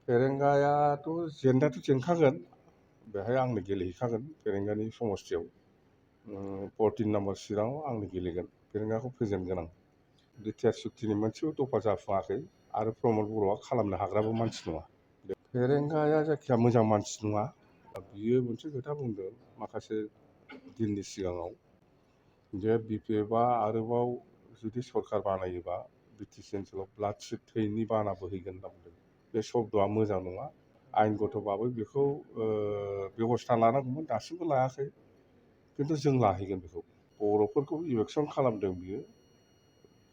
फेरेंगायाथ' जेननायाथ' जेनखागोन बेहाय आंनो गेलेहैखागोन फेरेंगानि समस्तियाव 14 नम्बर चिराङाव आंनो गेलेगोन फेरेंगाखौ फेजेनगोन आं बिटिआर सुक्तिनि मोनसेबो दफा जाफुङाखै आरो प्रमद बर'आ खालामनो हाग्राबो मानसि नङा फेरेंगाया जायखिया मोजां मानसि नङा बियो मोनसे खोथा बुंदों माखासे दिननि सिगाङाव जे बिपिएफआ आरोबाव जुदि सरकार बानायोबा बिटिसि ओनसोलाव ब्लाडशिट थैनि बाना बोहैगोन होनना बुंदों बे शब्दआ मोजां नङा आयेनगतबाबो बेखौ बेबस्था लानांगौमोन दासिमबो लायाखै खिन्थु जों लाहैगोन बेखौ बर'फोरखौ इलेक्सन खालामदों बियो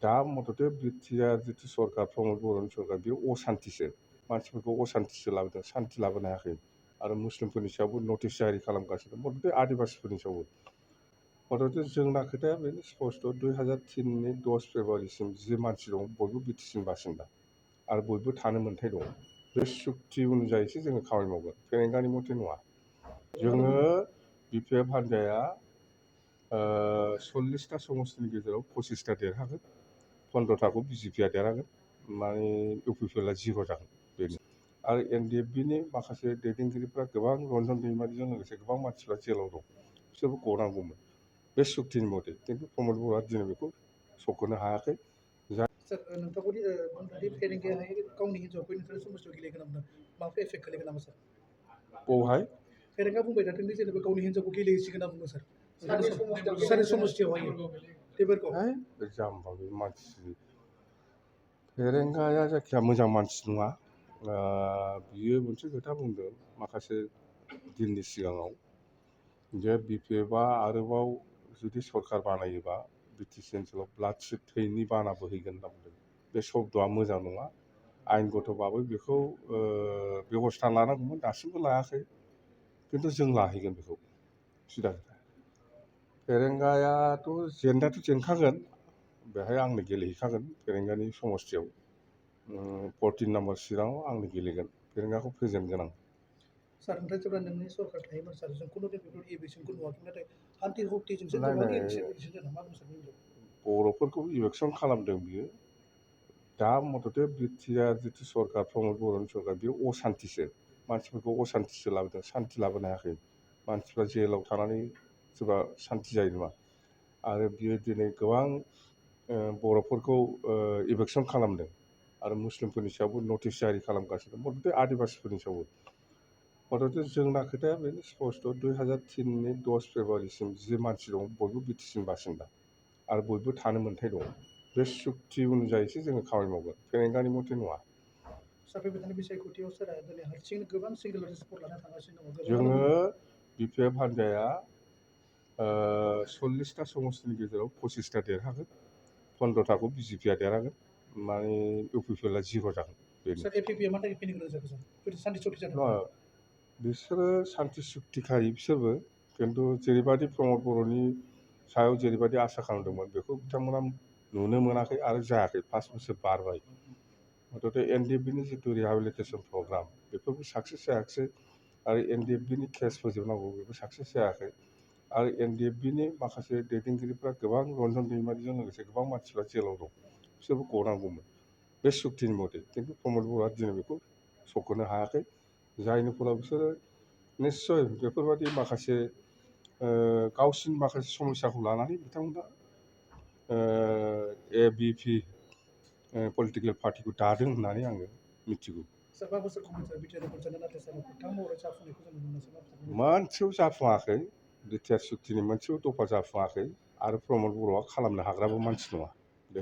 दा मथथे बिटिआर जिथु सरकार प्रमद बर'नि सरकार बेयो असान्तिसो मानसिफोरखौ असान्तिसो लाबोदों सान्ति लाबोनो हायाखै आरो मुस्लिमफोरनि सायावबो नटिस जारि खालामगासिनो मथथे आदिबासिफोरनि सायावबो मथथे जोंना खोथाया बेनो स्पस्ट 2003नि 10 फेब्रुवारिसिम जि मानसि दं बयबो बिटिसिनि बासिन्दा आरो बयबो थानो मोन्थाय दं बे सुक्ति अनुजायैसो जोङो खामानि मावगोन फेरेंगानि मथे नङा जोङो बिपिएफ हान्जाया 40टा समस्तिनि गेजेराव 25टा देरहागोन 15टाखौ बिजेपिआ देरहागोन माने इउपिपिएलआ 0 जागोन बेनो आरो एनडिएफबिनि माखासे दैदेनगिरिफ्रा गोबां रन्जन दैमारिजों लोगोसे गोबां मानसिफ्रा जेलाव दं बिसोरबो गनांगौमोन बे सुक्तिनि मथे खिन्थु प्रमद बर'आ दिनै बेखौ सख'नो हायाखै सर नोंथांमोननि बुंदोंदि फेरेंगायाहाय गावनि हिन्जावखौ नोंथांनि समाजाव गेलेगोन नामा माबाफोर एफेक्ट गोलैगोन नामा सर बहाय फेरेंगा बुंबाय थादों जेनेबा गावनि हिन्जावखौ गेलेहैसिगोन होनना बुङो सर सारि समस्तियावहाय बेफोरखौ जाम्बा बे मानसि फेरेंगाया जायखिया मोजां मानसि नङा बियो मोनसे खोथा बुंदों माखासे दिननि सिगाङाव जे बिपिएफआ आरोबाव जुदि सरकार बानायोबा बिटिसि ओनसोलाव ब्लाडशिट थैनि बाना बोहैगोन होनना बुंदों बे शब्दआ मोजां नङा आयेनगतबाबो बेखौ बेबस्था लानांगौमोन दासिमबो लायाखै खिन्थु जों लाहैगोन बेखौ सिदा खोथा फेरेंगायाथ' जेननायाथ' जेनखागोन बेहाय आंनो गेलेहैखागोन फेरेंगानि समस्तियाव 14 नम्बर चिराङाव आंनो गेलेगोन फेरेंगाखौ फेजेनगोन आं सार ओमफ्राय जेब्ला नोंनि सरकार थायोमोन सार जों खुनु बेफोर इलेक्सनखौ नुवाखै नाथाय हान्थि हक्तिजोंसो गोबां इलेक्सन जादों मा बुंनो सानो बर'फोरखौ इलेक्सन खालामदों बियो दा मथथे बिटिआर जिथु सरकार प्रमद बर'नि सरकार बेयो असान्तिसो मानसिफोरखौ असान्तिसो लाबोदों सान्ति लाबोनो हायाखै मानसिफ्रा जेलाव थानानै सोरबा सान्ति जायो नङा आरो बियो दिनै गोबां बर'फोरखौ इलेक्सन खालामदों आरो मुस्लिमफोरनि सायावबो नटिस जारि खालामगासिनो मथथे आदिबासिफोरनि सायावबो मथथे जोंना खोथाया बेनो स्पस्ट 2003नि 10 फेब्रुवारिसिम जि मानसि दं बयबो बिटिसिनि बासिन्दा आरो बयबो थानो मोन्थाय दं बे सुक्ति अनुजायैसो जोङो खामानि मावगोन फेरेंगानि मथे नङा सार फैबाय थानाय बिसायख'थियाव सार दिनै हारसिं गोबां सिंगेल सापर्ट लाना थांगासिनो दङ जोङो बिपिएफ हान्जाया 40टा समस्तिनि गेजेराव 25टा देरहागोन 15टाखौ बिजेपिआ देरहागोन माने इउपिपिएलआ 0 जागोन बेनो सार एपिपिआ मानि थाखाय फैनो गोनां जाखो सार जुदि सान्ति सुक्ति जादों बिसोरो सान्ति सुक्तिखारि बिसोरबो खिन्थु जेरैबायदि प्रमद बर'नि सायाव जेरैबायदि आसा खालामदोंमोन बेखौ बिथांमोना नुनो मोनाखै आरो जायाखै 5 बोसोर बारबाय मथथे एनडिएफबिनि जिथु रिहेबिलिटेसन प्रग्राम बेफोरबो साक्सेस जायाखिसै आरो एनडिएफबिनि केस फोजोबनांगौ बेबो साक्सेस जायाखै आरो एनडिएफबिनि माखासे दैदेनगिरिफ्रा गोबां रन्जन दैमारिजों लोगोसे गोबां मानसिफ्रा जेलाव दं बिसोरबो गनांगौमोन बे सुक्तिनि मथे खिन्थु प्रमद बर'आ दिनै बेखौ सख'नो हायाखै जायनि फलाव बिसोरो निस्सय बेफोरबायदि माखासे गावसिनि माखासे समस्याखौ लानानै बिथांमोना एबिपि पलिटिकेल पार्टिखौ दादों होननानै आङो मिथिगौ मोनसेबो जाफुङाखै बिटिआर सुक्तिनि मोनसेबो दफा जाफुङाखै आरो प्रमद बर'आ खालामनो हाग्राबो मानसि नङा दे